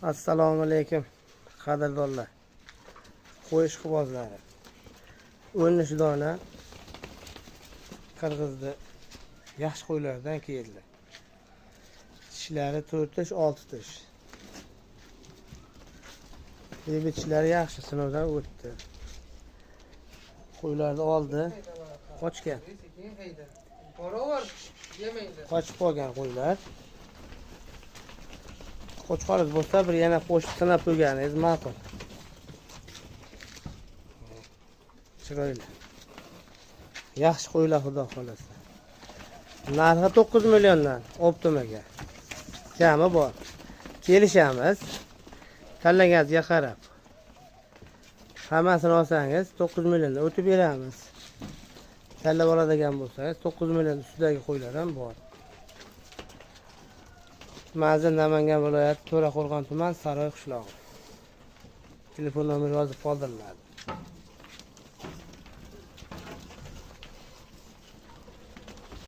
Assalomu alaykum, qadrdonlar. Qo'y ishqibozlari. 13 dona qirg'izni yaxshi qo'ylardan keldi. Tishlari 4 tish, 6 tish. Tishlari yaxshi, sinovdan o'tdi. Qo'ylarni oldi, qochgan. Sekin hayda. Barobar yemaydi. Qochib qolgan qo'ylar. Qo'chqoriz bo'lsa, bir yana qo'shib sinab qo'yganingiz ma'qul. Chiroyli. Yaxshi qo'ylar, xudo xolasa. Narxi 9 milliondan оптом ga. Kami bor. Kelishamiz. Tanlaganingizga qarab. Hammasini olsangiz, 9 milliondan o'tib beramiz. Tanlab oladigan bo'lsangiz, 9 million ustidagi qo'ylar ham bor. Manzil: Namangan viloyati, To'raqo'rg'on tuman, Saroy qishlog'i. Telefon nomeri yozib qoldiriladi.